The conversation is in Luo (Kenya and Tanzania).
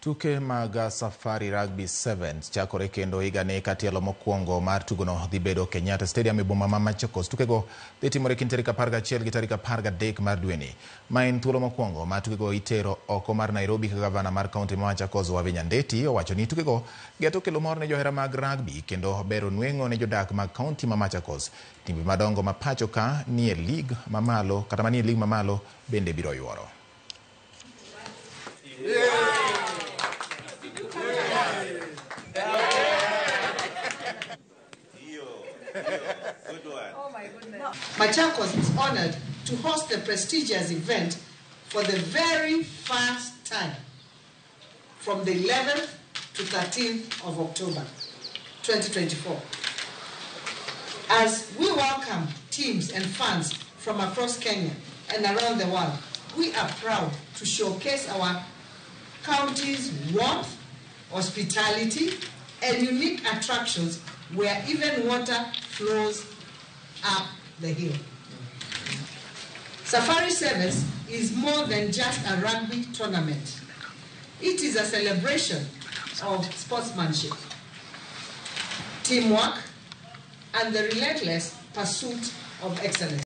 Tuke mag Safari Rugby Sevens chakore kendo higani ka tielo mokwongo mar tugono dhi bedo Kenyatta Stadium e boma ma Machakos. Tukego dhi timore kind tarik 11 gi tarik 13 mar dweni. Ma en thuolo mokwongo ma tukego itero oko mar Nairobi ka gavana mar kaunti ma Machakos Wavinya Ndeti owacho ni tukego geto kelo mor ne johera mag rugby kendo bero nweng'o ne jodak mag kaunti ma Machakos. Timbe madongo ma pacho ka nie lig mamalo kata manie lig mamalo bende biro yuoro. Machakos is honored to host the prestigious event for the very first time from the 11th to 13th of October 2024. As we welcome teams and fans from across Kenya and around the world, we are proud to showcase our county's warmth, hospitality, and unique attractions where even water flows up the hill. Safari Sevens is more than just a rugby tournament. It is a celebration of sportsmanship, teamwork, and the relentless pursuit of excellence.